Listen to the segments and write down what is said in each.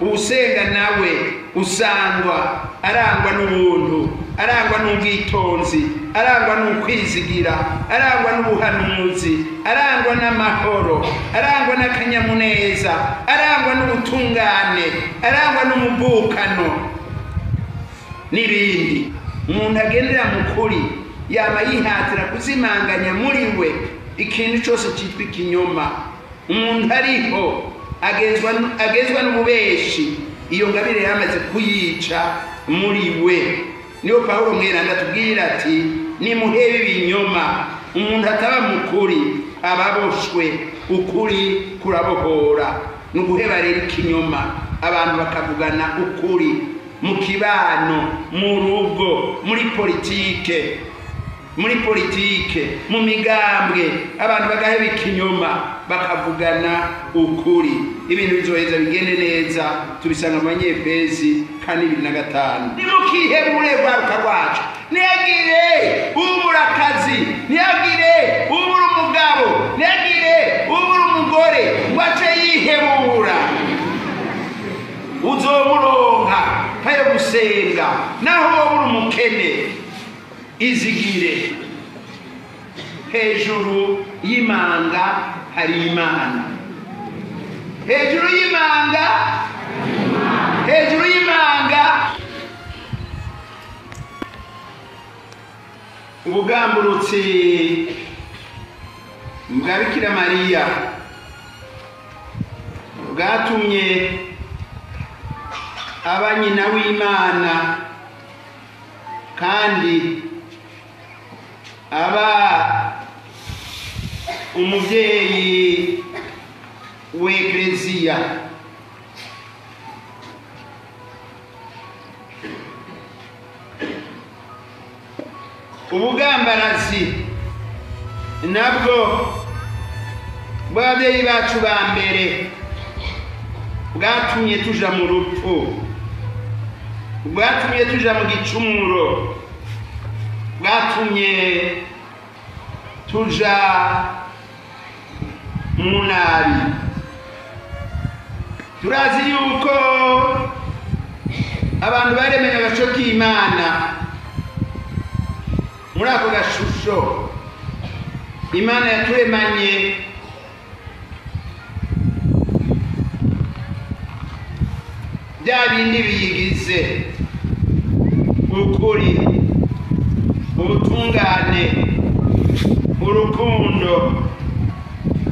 Usenga nawe usangwa arangwa n'ubuntu, arangwa n'ubwitonzi, arangwa n'ukwizigira, arangwa n'ubuhanuzi, arangwa n'amahoro, arangwa n'akanyamuneza, arangwa n'ubutungane, arangwa n'umuvukano n'ibindi. Umuntu agendera mu kuri yama yihatira kuzimanganya muri we ikintu cyose cyitwa ikinyoma. Umuntu ariho agezwa n'ububeshi, iyo ngabire yamaze kuyica muri we. Niyo Pawulo mweranda atubwira ati nimuhebe ibinyoma. Umuntu ataba mukuri ababoshwe, ukuri kurabohora. Ni uguheba rero ikinyoma, abantu bakavugana ukuri mu kibano, mu rugo, muri politike, muri politike, mu migambwe, abantu bagaheba ikinyoma bakavugana ukuri. Ibintu bizoheza bigende neza. Tubisanga mu Banyefezi 4:25. Nimukihebure rwaruka rwacu, ntihagire ubura akazi, ntihagire ubura umugabo, ntihagire ubura umugore ngo ace yihebura. Uzomuronka kayo gusenga, naho wobura umukene, izigire. Hejuru y'imanga hari Imana, hejuru y'imanga, hejuru y'imanga. Ubugamburutsi bwa Bikira Mariya bwatumye aba nyina w'Imana, kandi aba umuvyeyi w'Ekleziya. Ubugambarazi nabwo bw'ababyeyi bacu ba mbere bwatumye tuja mu rupfu, bwatumye tuja mu gicumuro, bwatumye tuja mu nabi. Turazi yuko abantu baremeye agaco k'Imana. Muri ako gashusho Imana yaturemanye bya bindi biyigize: ukuri, ubutungane, urukundo,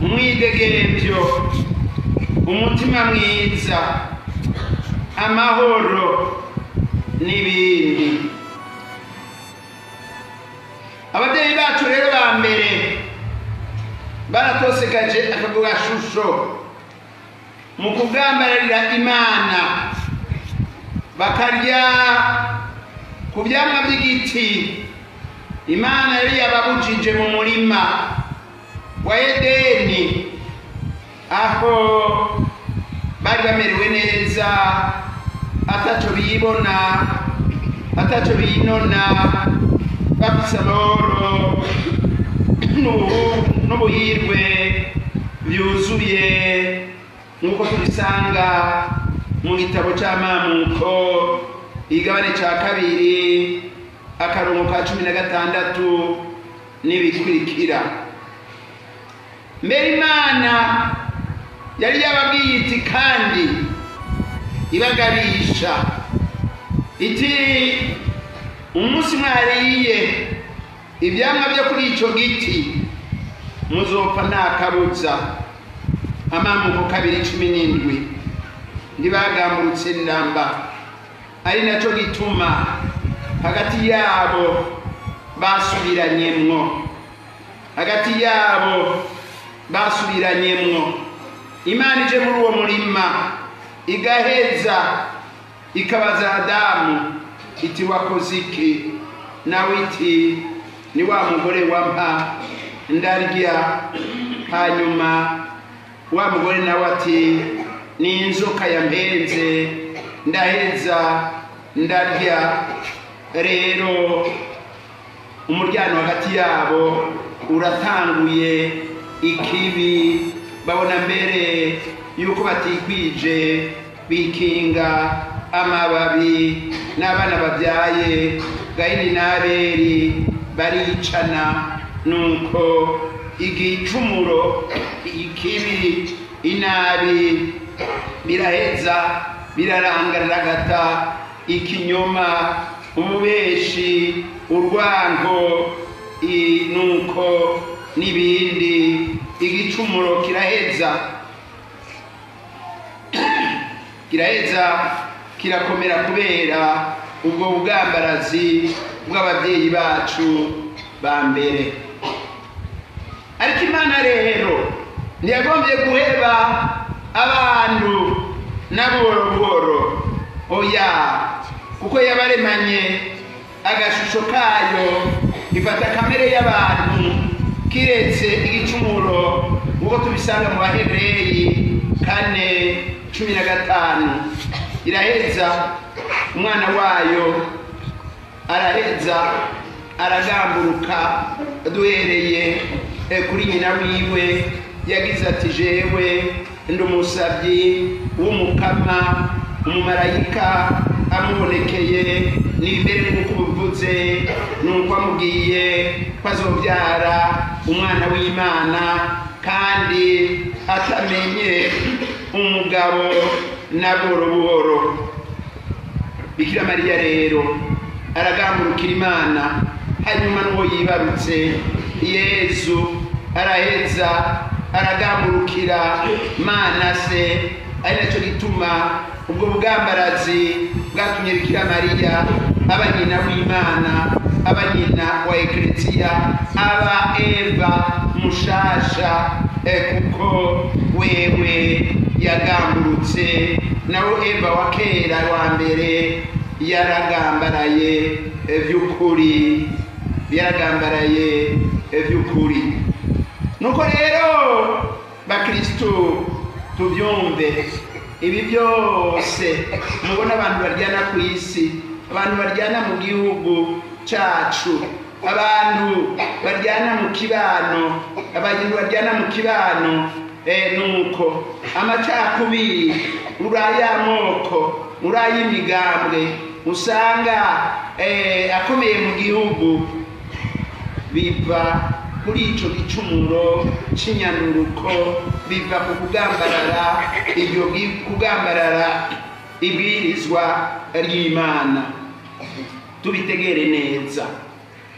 umwidegemvyo, umutima mwiza, amahoro n'ibindi. Ababyeyi bacu rero ba mbere baratosekaje ako gashusho mu kugambararira Imana, bakarya ku vyamwa by'igiti Imana yari yababujije mu murima wa Edeni, aho bari bamerewe neza, ataco bibona, ataco binona, bafise amahoro n'ubuhirwe byuzuye, nk'uko tubisanga mu gitabo c'Amamuko igabane ca 2 akarongo ka 16 n'ibikurikira. Mbere Imana yari yababwiye iti kandi ibagabisha iti umunsi mwariye ivyamwa byo kuri ico giti muzopfa nta kabuza. Amamuko 2:17. Ntibagamburutse namba, ari naco gituma hagati yabo basubiranyemwo, hagati yabo basubiranyemwo. Imana ije muri uwo murima igaheza ikabaza Adamu iti wakoze iki? Nawe iti ni wa mugore wampa ndarya. Hanyuma wa mugore nawe ati ni inzoka yampenze ndaheza ndarya. Rero umuryano hagati yabo uratanguye ikibi, babona mbere yuko batikwije bikinga amababi n'abana babyaye Gayini n'Abeli baricana. Nuko igicumuro, ikibi, inabi biraheza birarangaragata ikinyoma, ububeshi, urwango, nuko n'ibindi. Igicumuro kiraheza kirakomera kubera ubwo bugambarazi bw'ababyeyi bacu ba mbere. Ariko Imana rero ntiyagombye guheba abantu na buhoro buhoro, oya, kuko yabaremanye agashusho kayo, ifata kamere y'abantu kiretse igicumuro, nk'uko tubisanga mu Bahebereyi 4:15. Iraheza umwana wayo araheza aragamburuka duhereye kuri nyina wiwe, yagize ati jewe ndi umusabyi w'umukama, umumarayika amubonekeye n'imbere nk'uko ubuvuze, nuko amubwiye ko azobyara umwana w'Imana kandi atamenye umugabo na buhoro buhoro. Bikira Mariya rero aragamburukira Imana, hanyuma n'uwo yibarutse Yezu araheza aragamburukira Mana se. Ari nacyo gituma ubwo bugambarazi bwatumye Bikira Mariya aba nyina w'Imana, aba nyina wa Ekleziya, aba Eva mushasha, kuko wewe yagamburutse, nawe Eva wa kera wa mbere yaragambaraye vy'ukuri, yaragambaraye vy'ukuri. Nuko rero bakristo tubyumve, ibi byose mubona abantu baryana ku isi, abantu baryana mu gihugu cacu, abantu baryana mu kibano, abantu baryana mu kibano, nuko amacakubiri urayamoko urayimigambwe usanga akomeye mu gihugu, biva kuri ico gicumuro c'inyanuruko, biva ku kugambarara iryo kugambarara ibwirizwa ry'Imana. Tubitegere neza,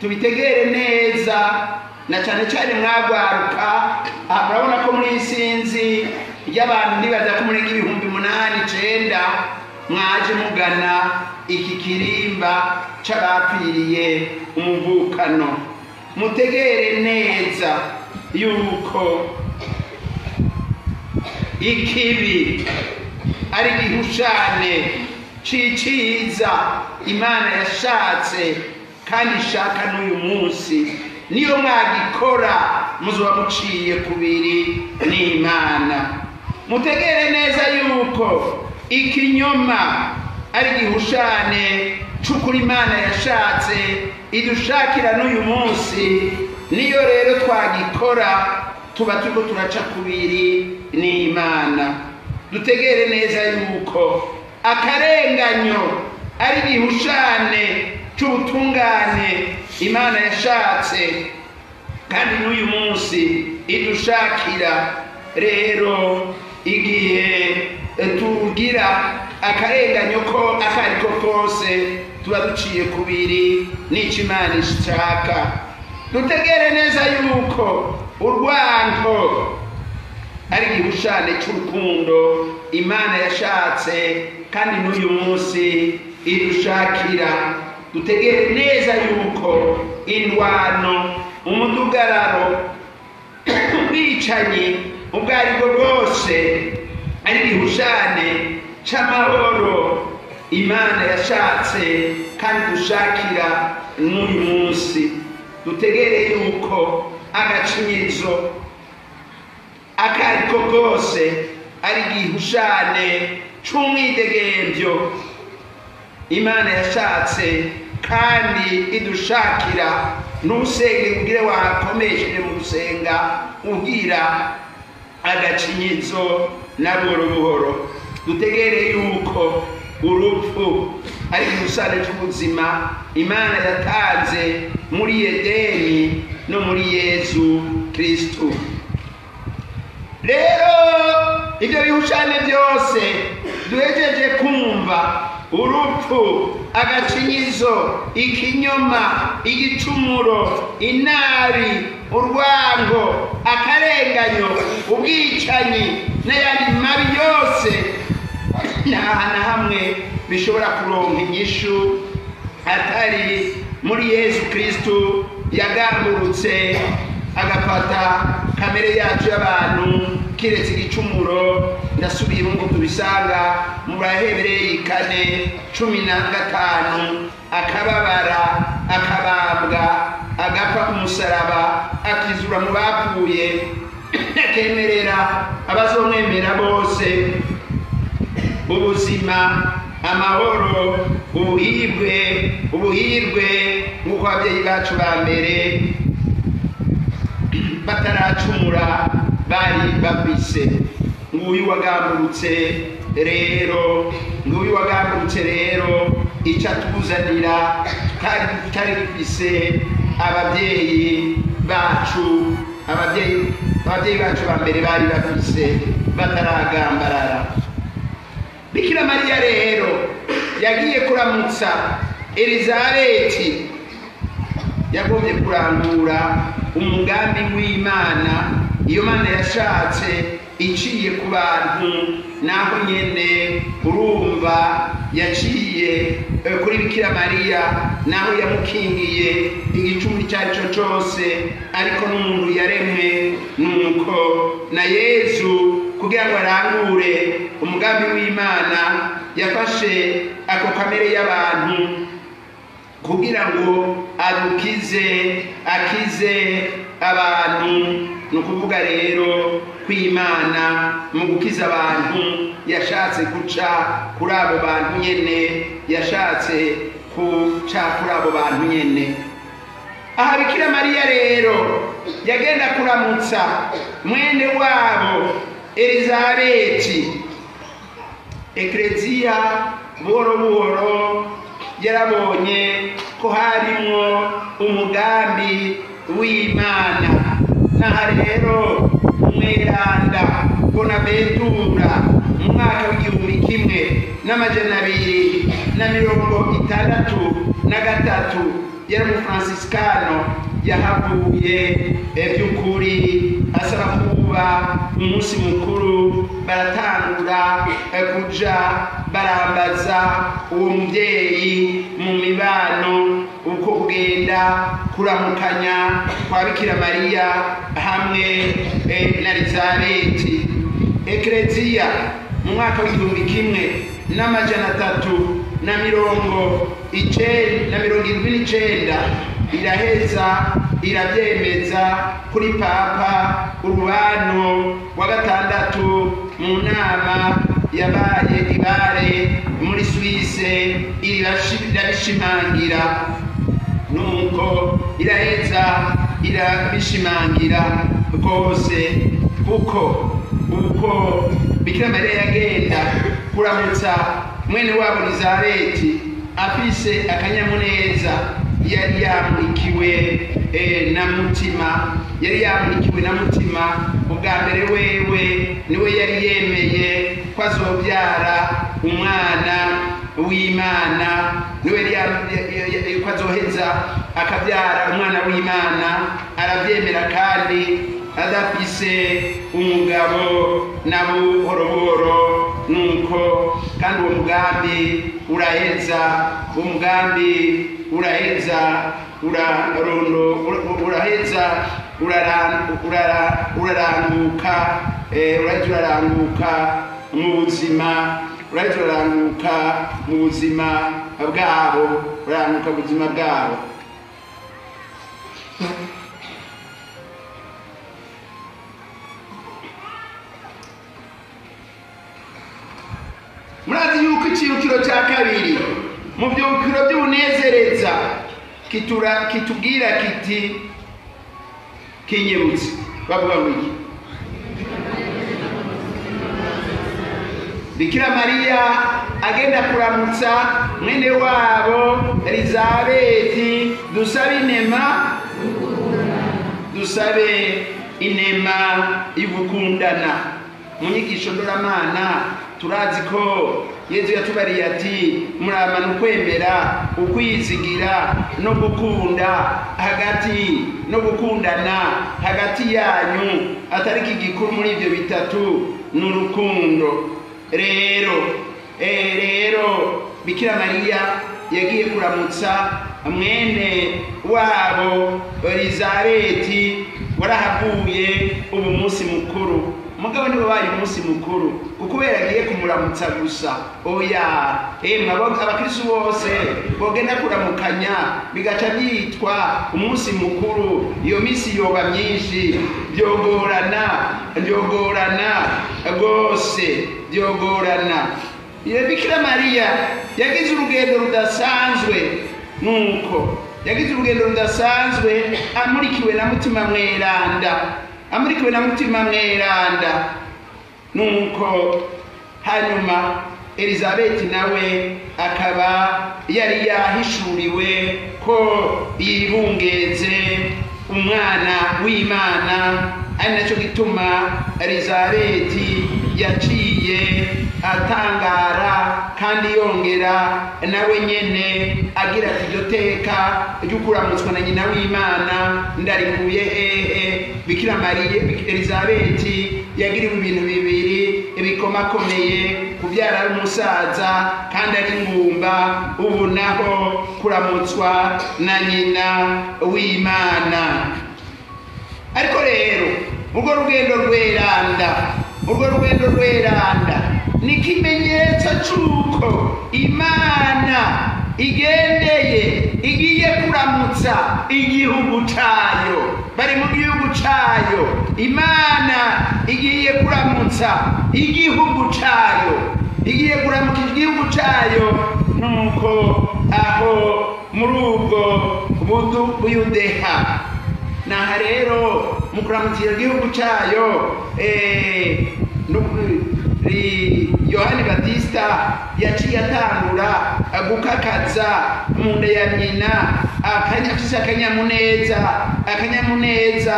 tubitegere neza, na cyane cyane mwagwaruka. Murabona ko muri isinzi ry'abantu ndibaza ko muri 8,000 9,000 mwaje mugana iki kirimba c'abapfiriye umuvukano. Mutegere neza yuko ikibi ari gihushane c'iciza Imana yashatse kandi ishaka n'uyu munsi. Niyo mwagikora muzoba muciye kubiri n'Imana. Mutegere neza yuko ikinyoma ari gihushane c'ukuri Imana yashatse idushakira n'uyu munsi. Niyo rero twagikora tuba turiko turaca kubiri n'Imana. Dutegere neza yuko akarenganyo ari gihushane c'ubutungane Imana yashatse kandi n'uyu munsi idushakira. Rero igihe tugira akarenganyo ko akariko kose tuba duciye kubiri n'ico Imana ishaka. Dutegere neza yuko urwango ari gihushane c'urukundo Imana yashatse kandi n'uyu munsi idushakira. Dutegere neza yuko indwano, umudugararo, ubwicanyi ubwo aribwo bwose ari gihushane c'amahoro Imana yashatse kandi dushakira n'uyu munsi. Dutegere yuko agacinyizo akariko kose ari gihushane c'umwidegemvyo Imana yashatse kandi idushakira. Ntusenge ugire wakomesheje mu gusenga ugira agacinyizo na buhoro buhoro. Dutegere yuko urupfu ari igishushanyo cy'ubuzima Imana yatanze muri Edeni no muri Yezu Kristu. Rero ibyo bihushanyo byose duhejeje kumva, urupfu, agacinyizo, ikinyoma, igicumuro, inabi, urwango, akarenganyo, ubwicanyi n'ayandi mabi yose, nta na hamwe bishobora kuronka inyishu atari muri Yezu Kristu yagamburutse agafata kamere yacu y'abantu kiretse igicumuro. Ndasubiye ngo tubisanga mu Bahebereye 4:15, akababara, akabambwa, agapfa ku musaraba, akizura mu bapfuye, akemerera abazomwemera bose ubuzima, amahoro, ubuhirwe, ubuhirwe nk'uko ababyeyi bacu ba mbere bataracumura bari bafise. Nguyu wagamburutse rero, nguyu wagamburutse rero icyo atuzanira tutari dufise ababyeyi bacu, ababyeyi bacu ba mbere bari bafise bataragambarara. Bikira Mariya rero yagiye kuramutsa Elizabeti, yagombye kurangura umugambi w'Imana. Iyo Mana yashatse iciye ku bantu, naho nyene urumva yaciye kuri Bikira Mariya, naho yamukingiye igicumbi icyo ari cyo cyose, ariko n'umuntu yaremwe. Nuko na Yezu kugira ngo arangure umugambi w'Imana yafashe ako kamere y'abantu kugira ngo adukize, akize abantu. Ni ukuvuga rero kw'Imana mu gukiza abantu yashatse guca kuri abo bantu nyene, yashatse guca kuri abo bantu nyene. Aha Bikira Mariya rero yagenda kuramutsa mwene wabo Elizabeti. Ekleziya buhoro buhoro yarabonye ko harimwo umugambi w'Imana. Naha rero umweranda Bonaventura mu mwaka w'1263 yari umufransiskano, yahavuye by'ukuri asaba kuba umunsi mukuru. Baratangura kuja barambaza uwo mubyeyi mu mibano, uko kugenda kuramukanya kwa Bikira Mariya hamwe na Elizabeti. Ekleziya mu mwaka w'1379 iraheza irabyemeza kuri Papa Urubano wa gatandatu mu nama yabaye ibare muri Suisse, irabishimangira. Nuko iraheza irabishimangira rwose, kuko uko Bikira Mariya yagenda kuramutsa mwene wabo Elizabeti afise akanyamuneza, yari yamurikiwe na mutima, yari yamurikiwe na mutima. Ubwa mbere wewe niwe yari yemeye ko azobyara umwana w'Imana, niwe yari ko azoheza akabyara umwana w'Imana, arabyemera kandi adafise umugabo na buhoro buhoro. Nuko kandi uwo mugambi uraheza, umugambi uraheza uraheza uraranguka, uraranguka mu buzima, uraranguka mu buzima bwabo, uraranguka mu buzima bwabo. Murazi yuko icibukiro cya kabiri mu byubukiro by'ubunezereza kitubwira kiti kinyibutse, bavuga ngo iki? Bikira Mariya agenda kuramutsa mwene wabo Elizabeti. Dusabe inema, dusabe inema y'ugukundana. Mu nyigisho ndoramana turazi ko Yezu yatubariye ati muramana ukwemera, ukwizigira no gukunda hagati no gukundana hagati yanyu, atari igikuru muri ibyo bitatu ni urukundo. Rero rero Bikira Mariya yagiye kuramutsa mwene wabo Elizabeti warahavuye ubu munsi mukuru. Mugabo niwe wabaye umunsi mukuru kubera agiye kumuramutsa gusa. Oya, emwe abakristo bose bogenda kuramukanya bigaca byitwa umunsi mukuru. Iyo minsi yoba myinshi, byogorana, byogorana rwose, byogorana. Bikira Mariya yagize urugendo rudasanzwe, nuko yagize urugendo rudasanzwe amurikiwe na Mutima Mweranda, amurikiwe na Mutima Mweranda. Nuko hanyuma Elizabeti nawe akaba yari yahishuriwe ko yibungeze umwana w'Imana, ari nacyo gituma Elizabeti yaciye atangara kandi yongera nawe nyene agira ati iryo teka ry'ukuramutswa na nyina w'Imana ndarikuye hehe? Bikira Mariya Elizabeti yagiriwe ibintu bibiri bikomakomeye, kubyara ari umusaza kandi ari ingumba, ubu naho kuramutswa na nyina w'Imana. Ariko rero urwo rugendo rweranda, urwo rugendo rweranda ni ikimenyetso cy'uko Imana igendeye, igiye kuramutsa igihugu cayo. Bari mu gihugu cayo, Imana igiye kuramutsa igihugu cayo, igiye kuramutsa igihugu cayo. Nuko aho muri ubwo Buyudeha, naha rero mu kuramutsa igihugu cayo, Yohani Batista yaciye atangura gukakaza mu nda ya nyina, afise akanyamuneza, akanyamuneza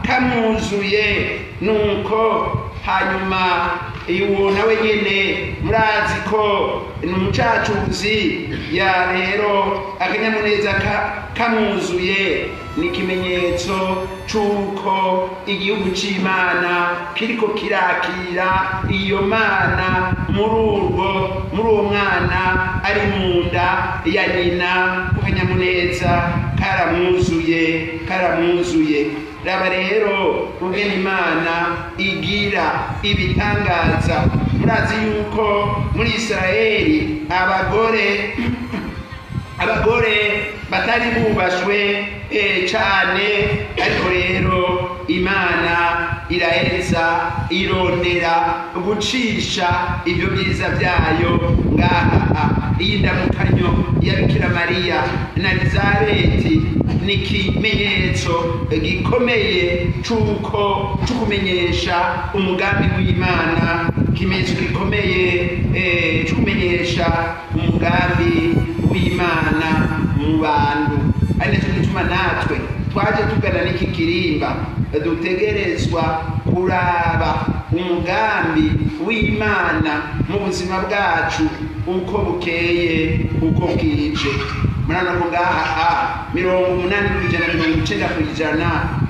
kamwuzuye. Nuko hanyuma uwo nawe nyene murazi ko ni umucacuzi ya rero akanyamuneza kamwuzuye ni ikimenyetso c'uko igihugu c'Imana kiriko kirakira iyo Mana muri urwo muri uwo mwana ari mu nda ya nyina. Akanyamuneza karamwuzuye, karamwuzuye. Raba rero ugena Imana igira ibitangaza. Murazi yuko muri Israeli abagore batari bubashwe cane, ariko rero Imana iraheza irondera gucisha ibyo byiza byayo ngaha. Iyi ndamukanyo ya Bikira Mariya na Elizabeti ni ikimenyetso gikomeye c'uko c'ukumenyesha umugambi w'Imana, ikimenyetso gikomeye c'ukumenyesha umugambi w'Imana mu bantu. Ari nacyo gituma natwe twaje tugana n'iki kirimba dutegerezwa kuraba umugambi w'Imana mu buzima bwacu uko bukeye uko bwije. Murabona ko ngaha 80% 90%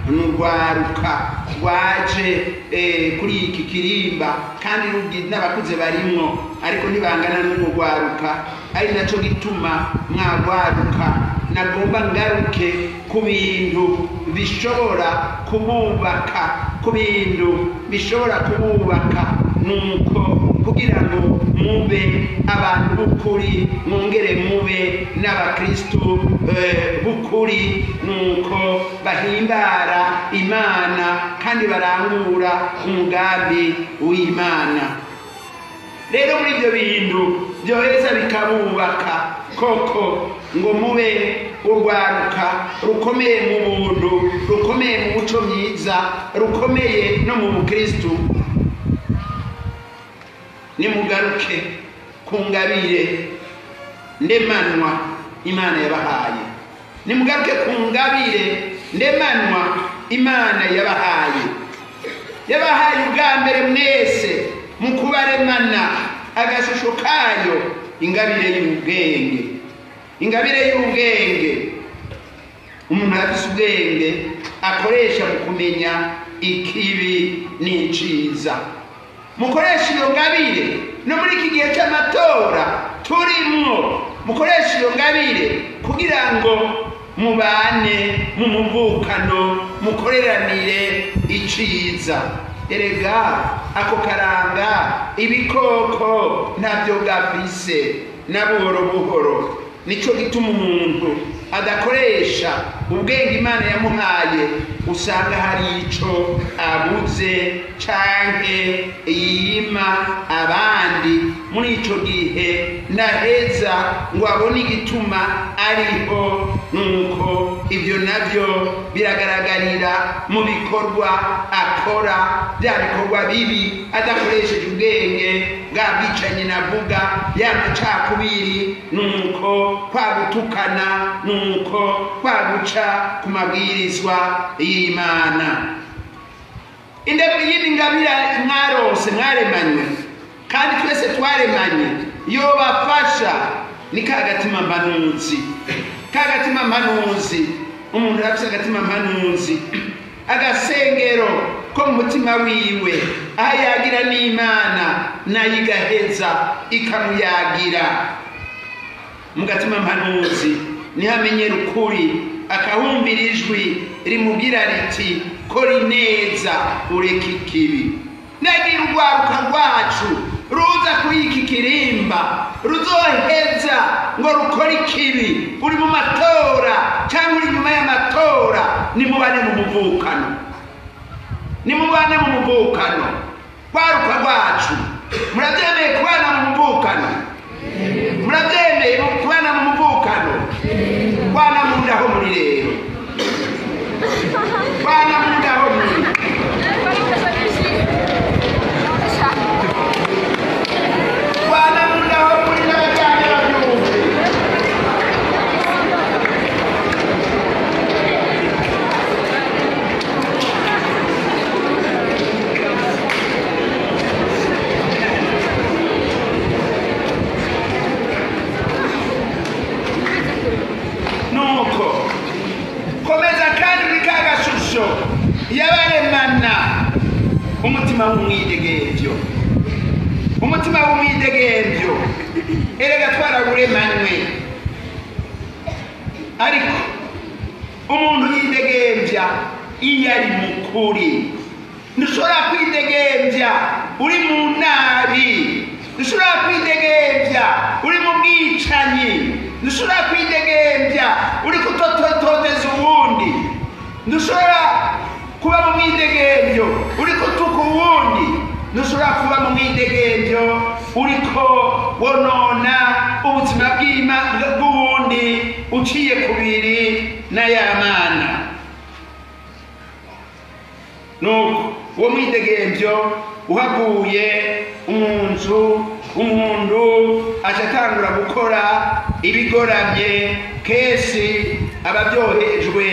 ni urwaruka rwaje kuri iki kirimba, kandi n'abakuze barimwo, ariko ntibangana n'urwaruka. Ari naco gituma mwarwaruka nagomba ngaruke ku bintu bishobora kububaka, ku bintu bishobora kububaka, nuko kugira ngo mube abantu b'ukuri, mwongere mube n'abakristu b'ukuri, nuko bahimbara Imana kandi barangura umugambi w'Imana. Rero muri ibyo bintu byoheza bikabubaka koko, ngo mube urwaruka rukomeye mu buntu, rukomeye mu muco myiza, rukomeye no mu bukristu. Nimugaruke ku ngabire ndemanwa Imana yabahaye, nimugaruke ku ngabire ndemanwa Imana yabahaye. Yabahaye ubwa mbere mwese mu kubaremana agashusho kayo, ingabire y'ubwenge. Ingabire y'ubwenge, umuntu afise ubwenge akoresha mu kumenya ikibi n'iciza. Mukoresha iyo ngabire no muri iki gihe cy'amatora turimwo, mukoresha iyo ngabire kugira ngo mubane mu muvukano, mukoreranire iciza. Erega ako karanga ibikoko ntabyo gafise na buhoro buhoro. Nico gituma umuntu adakoresha ubwenge Imana yamuhaye, usanga hari ico abuze canke yima abandi. Muri ico gihe ntaheza ngo abone igituma ariho, nuko ibyo navyo biragaragarira mu bikorwa akora, bya bikorwa bibi adakoresheje ubwenge bwa bwicanyi navuga, ya macakubiri, nuko kwa gutukana, nuko kwa guca ku mabwirizwa y'Imana. Iyindi ngabire mwarose, mwaremanywe, kandi twese twaremanye, yobafasha ni ka gatima mpanuzi. Ka gatima mpanuzi, umuntu arafise agatima mpanuzi, agasengero ko mu mutima wiwe, aho yagira n'Imana nayo igaheza ikamuyagira. Mu gatima mpanuzi niho amenyera ukuri, akahumbira ijwi rimubwira riti kora ineza ureke ikibi. Nagira urwaruka rwacu ruza kuri iki kirimba ruzoheza ngo rukore ikibi, uri mu matora cyangwa uri nyuma y'amatora, nimubane mu muvukano, nimubane mu muvukano. Rwaruka rwacu, murabyemeye kubana mu muvukano? Murabyemeye kubana mu muvukano? Bana mu ndaho muri rero, bana mu ndaho muri. Bana mu ndaho muri n'abajyane babyumve. Nuko komeza kandi muri ka gashusho yabaremana umutima w'umwidegemvyo, umutima w'umwidegemvyo. Erega twarawuremanywe, ariko umuntu yidegemvya iyo ari mukuri. Ntushobora kwidegemvya uri mu nabi, ntushobora kwidegemvya uri mu bwicanyi, ntushobora kwidegemvya uri kutototeza uwundi, ntushobora kuba mu mwidegemvyo uri kutuka uwundi, ntushobora kuba mu mwidegemvyo uriko wonona ubuzima bw'uwundi uciye kubiri n'ayamana. Nuko uwo mwidegemvyo uhaguye umuntu aca atangura gukora ibigoramye, kesi ababyohejwe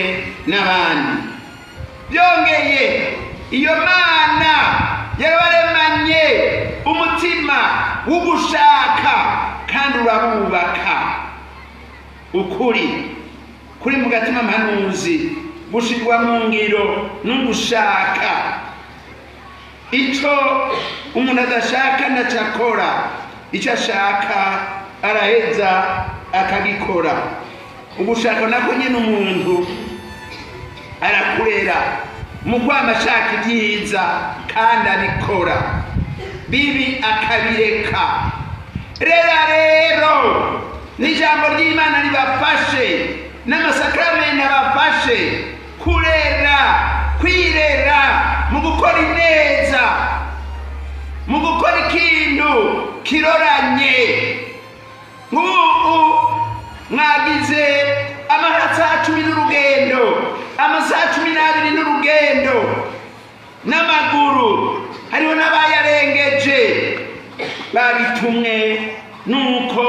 n'abandi. Byongeye iyo Mana yarabaremanye umutima w'ugushaka kandi urabubaka. Ukuri kuri mu gatima mpanuzi gushirwa mu ngiro n'ugushaka. Ico umuntu adashaka ntacakora, ico ashaka araheza akagikora. Ugushaka nako nyene umuntu arakurera mu kwama ashaka ibyiza kandi abikora, bibi akabireka. Rera rero n'ijambo ry'Imana ribafashe n'amasakramentu abafashe kurera, kwirera mu gukora ineza, mu gukora ikintu kiroranye. Nk'ubu mwagize amasaha 10 n'urugendo, amasaha 12 n'urugendo n'amaguru, hariho n'abayarengeje. Babitumwe nuko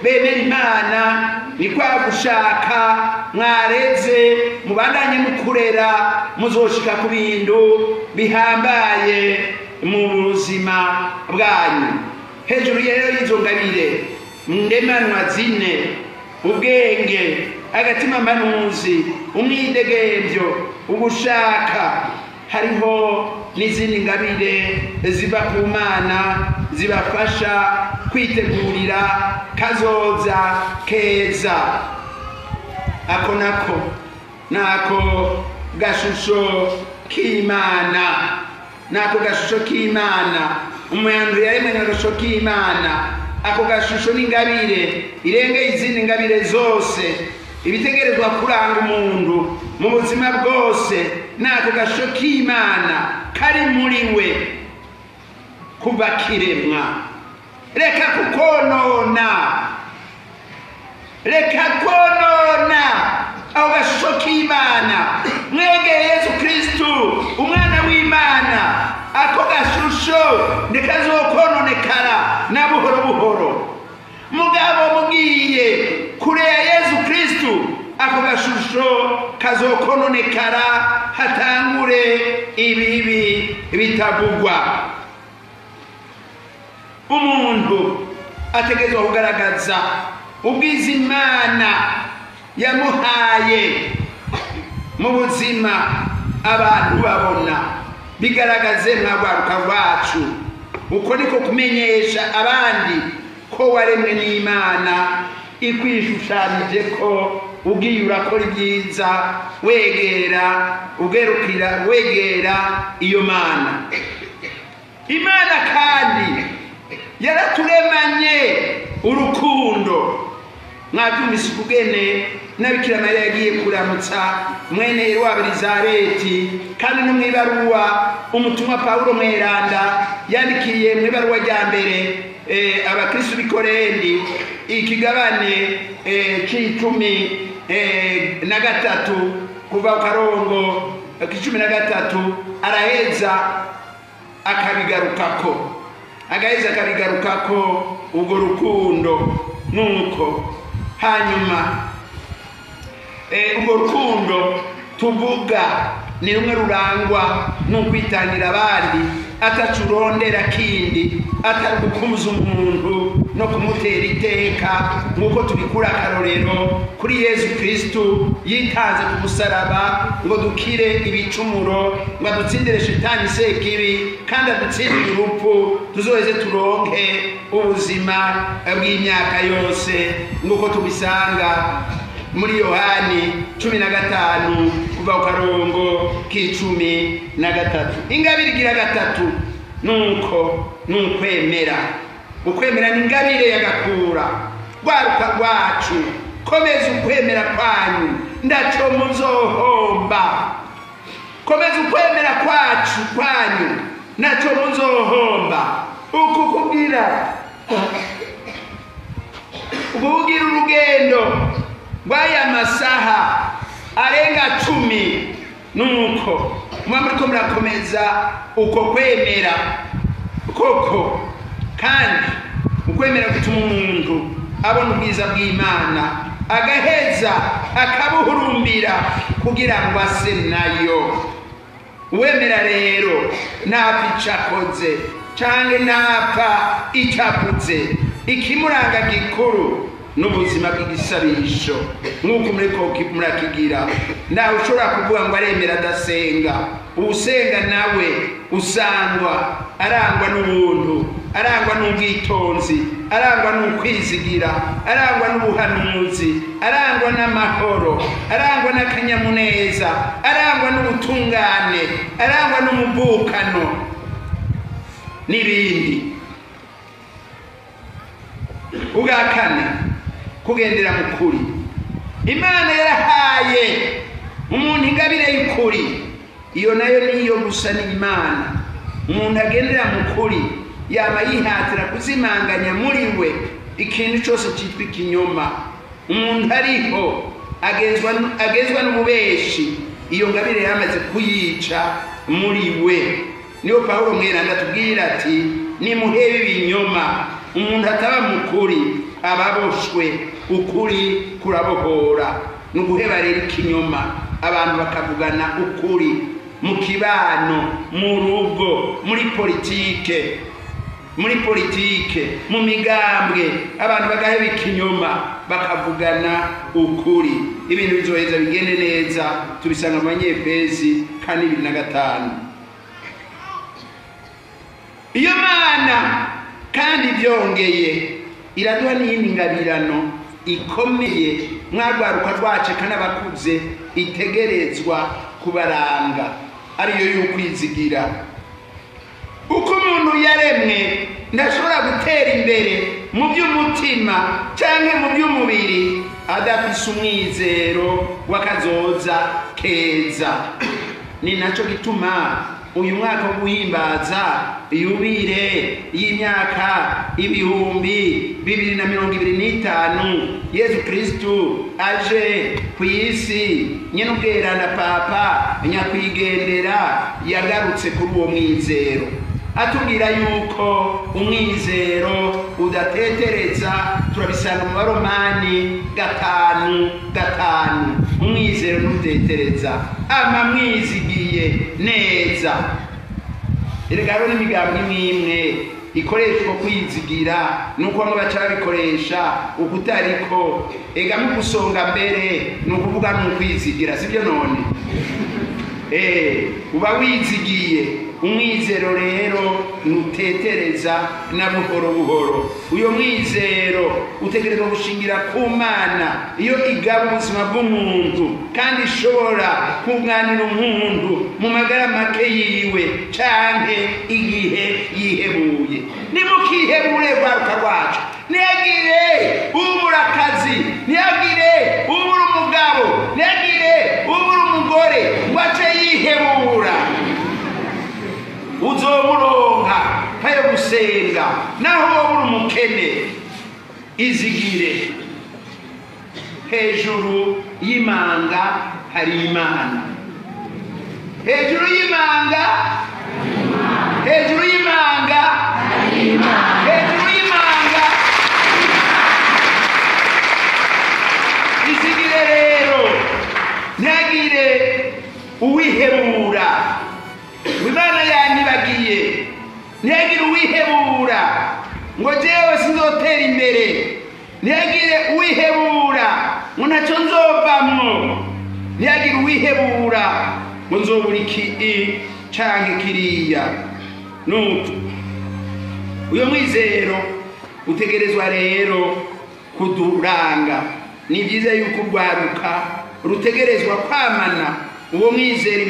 bemera Imana, ni kwa gushaka mwareze, mubandanye mukurera, muzoshika ku bintu bihambaye mu buzima bwanyu. Hejuru rero y'izo ngabire ndemanwa zine, ubwenge, agatima mpanuzi, umwidegemvyo, ugushaka, hariho n'izindi ngabire ziva ku Mana zibafasha kwitegurira kazoza keza. Ako nako nako gashusho k'Imana, nako gashusho k'Imana. Umuntu yaremwe n'agashusho k'Imana. Ako gashusho n'ingabire irengeye izindi ngabire zose. Ibitegerezwa kuranga umuntu mu buzima bwose nako gashusho k'Imana kari muri we kuva kiremwa. Reka kukonona, reka konona ako gashusho k'Imana. Mwegeye Yesu Kristu umwana w'Imana, ako gashusho ndikazokononekara na buhoro buhoro. Mugabo mugiye kure ya Yesu Kristu, ako gashusho kazokononekara, hatangure ibibi bitavugwa. Umuntu ategerezwa kugaragaza ubwiza Imana yamuhaye mu buzima abantu babona, bigaragaze mwagwaruka rwacu. Uko niko kumenyesha abandi ko waremwe n'Imana ikwishushanije, ko ugiye urakora ibyiza wegera ugerukira wegera iyo Mana. Imana kandi yaraturemanye urukundo. Mwabyumvise ukugene na Bikira Mariya yagiye kuramutsa mwene wabo Elizabeti, kandi no mw'ibaruwa umutumwa Pawulo mweranda yandikiye mw'ibaruwa rya mbere abakristu b'Ikorendi ikigabane c'13 kuva ku karongo k'13, araheza akabigarukako, agaheza akabigarukako ubwo rukundo. Nuko hanyuma ubwo rukundo tuvuga ni rumwe rurangwa n'ukwitangira abandi, atacurondera kindi, atari gukumza umuntu no kumutera iteka, nk'uko tubikura akarorero kuri Yesu Kristu yitanze ku musaraba ngo dukire ibicumuro, ngo adutsindire shetani sekibi, kandi adutsindire urupfu, tuzoheze turonke ubuzima bw'imyaka yose, nk'uko tubisanga muri Yohani 15 kuva ku karongo k'13. Ingabire igira gatatu nuko nukwemera. Ukwemera ni ingabire yagakura rwaruka rwacu. Komeza ukwemera kwanyu, ndaco muzohomba. Komeza ukwemera kwacu kwanyu, ndaco muzohomba. Uku kugira ukugira urugendo rw'aya masaha arenga 10, nuko muba muriko murakomeza uko kwemera koko. Kandi ukwemera gutuma umuntu abona ubwiza bw'Imana, agaheza akabuhurumbira kugira ngo ase nayo. Uwemera rero ntapfa ico akoze canke ntapfa ico avuze. Ikimuranga gikuru n'ubuzima bw'igisabisho, nk'uko muriko murakigira. Ntawe ushobora kuvuga ngo aremera adasenga. Uwusenga nawe usangwa arangwa n'ubuntu, arangwa n'ubwitonzi, arangwa n'ukwizigira, arangwa n'ubuhanuzi, arangwa n'amahoro, arangwa n'akanyamuneza, arangwa n'ubutungane, arangwa n'umuvukano n'ibindi. Ubwa kane, kugendera mu kuri. Imana yarahaye umuntu ingabire y'ukuri, iyo nayo niyo gusa n'Imana. Umuntu agendera mu kuri yama yihatira kuzimanganya muri we ikintu cyose cyitwa ikinyoma. Umuntu ariho agezwa n'ububeshi, iyo ngabire yamaze kuyica muri we. Niyo Pawulo mweranda atubwira ati Nimuhebe ibinyoma. Umuntu ataba mukuri ababoshwe, ukuri kurabohora. Ni uguheba rero ikinyoma, abantu bakavugana ukuri mu kibano, mu rugo, muri politike, mu migambwe, abantu bagaheba ikinyoma bakavugana ukuri. Ibintu bizoheza bigende neza. Tubisanga mu Banyefezi 4:25. Iyo Mana kandi byongeye iraduha n'iyindi ngabirano ikomeye mwagwaruka rwaceka n'abakuze, itegerezwa kubaranga, ariyo y'ukwizigira. Uko umuntu yaremwe ndashobora gutera imbere mu by'umutima canke mu by'umubiri adafise umwizero w'akazoza keza. Ni naco gituma uyu mwaka wo guhimbaza yubile y'imyaka 2025 Yezu Kristu aje ku isi, nyene ubweranda Papa nyakwigendera yagarutse kuri uwo mwizero, atubwira yuko umwizero udatetereza. Turabisanga mu Baromani 5:5. Umwizero ntutetereza, ama mwizigiye neza. Erega hariho n'imigambi imwe ikoreshwa kwizigira, nuko bamwe baca babikoresha ukutariko. Ega mu gusonga mbere ni ukuvuga ni ukwizigira, sibyo none? Uba wizigiye. Umwizero rero nutetereza na buhoro buhoro. Uyo mwizero utegerezwa gushingira ku Mana iyo igaba ubuzima bw'umuntu, kandi ishobora kunganira umuntu mu magara make yiwe canke igihe yihebuye. Nimukihebure rwaruka rwacu, ntihagire ubura akazi, ntihagire ubura umugabo, ntihagire ubura umugore ngo ace yihebura. Uzomuronka payo gusenga, naho wobura umukene, izigire. Hejuru y'imanga hari Imana. Hejuru y'imanga, hejuru y'imanga, hejuru y'imanga. Izigire rero, ntihagire uwihebura. Imana yanyibagiye, ntihagire uwihebura ngo jewe sinzotera imbere, ntihagire uwihebura ngo ntacyo nzovamwo, ntihagire uwihebura ngo nzobura iki canke kiriya. Nuko uyo mwizero utegerezwa rero kuduranga. Ni byiza yuko urwaruka rutegerezwa kwamana uwo mwizero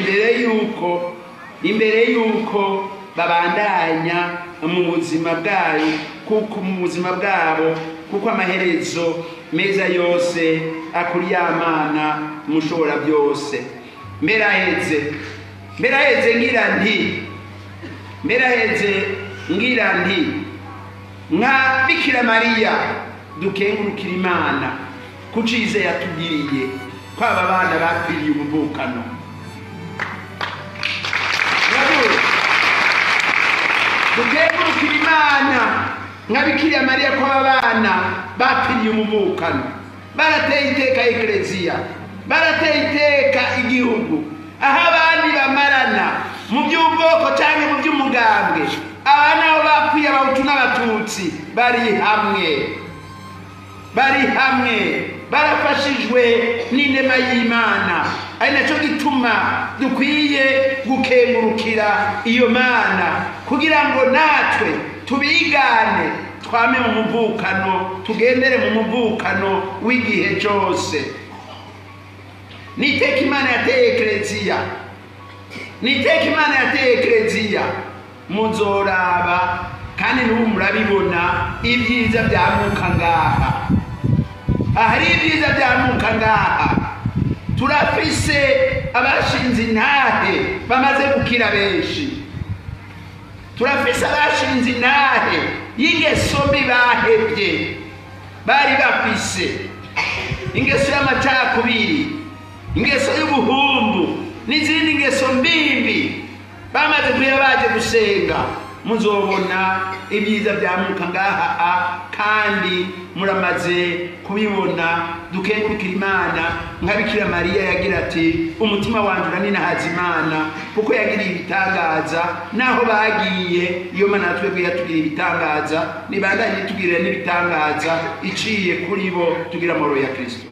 imbere yuko babandanya mu buzima bwayo, kuko mu buzima bwabo, kuko amaherezo meza yose akuri y'Imana mushobora byose. Mberaheze ngira nti nka Bikira Mariya dukengurukira Imana kucize yatugiriye kwaba abana bapfiriye umuvukano. Dukengurukira Imana nka Bikira Mariya ko abana bapfiriye umuvukano, barateye iteka Eklezia, barateye iteka igihugu. Aho abandi bamarana mu by'ubwoko cyangwa mu by'umugambwe, aba nabo bapfuye Abahutu n'Abatutsi bari hamwe, barafashijwe n'inema y'Imana. Ari nacyo gituma dukwiye gukengurukira iyo Mana kugira ngo natwe tubigane, twame mu muvukano, tugendere mu muvukano w'igihe cyose. Niteka Imana yateye Eklezia, niteka Imana yateye Eklezia, muzoraba kandi n'ubu murabibona ibyiza byamuka ngaha. Ahari ibyiza byamuka ngaha, turafise abashinze intahe bamaze gukira benshi, turafise abashinze intahe y'ingeso mbi bahevye bari bafise, ingeso y'amacakubiri, ingeso y'ubuhumbu n'izindi ngeso mbimbi, bamaze guhera baje gusenga. Muzobona ibyiza byamuka ngaha kandi muramaze kubibona. Dukengurukira Imana nka Bikira Mariya yagira ati umutima wanjye uraninahaza Imana kuko yagiriye ibitangaza. Naho bagiye iyo Mana twebwe yatugiriye ibitangaza, nibandanye itugirira n'ibitangaza iciye kuri bo. Tugira amahoro ya Kristo.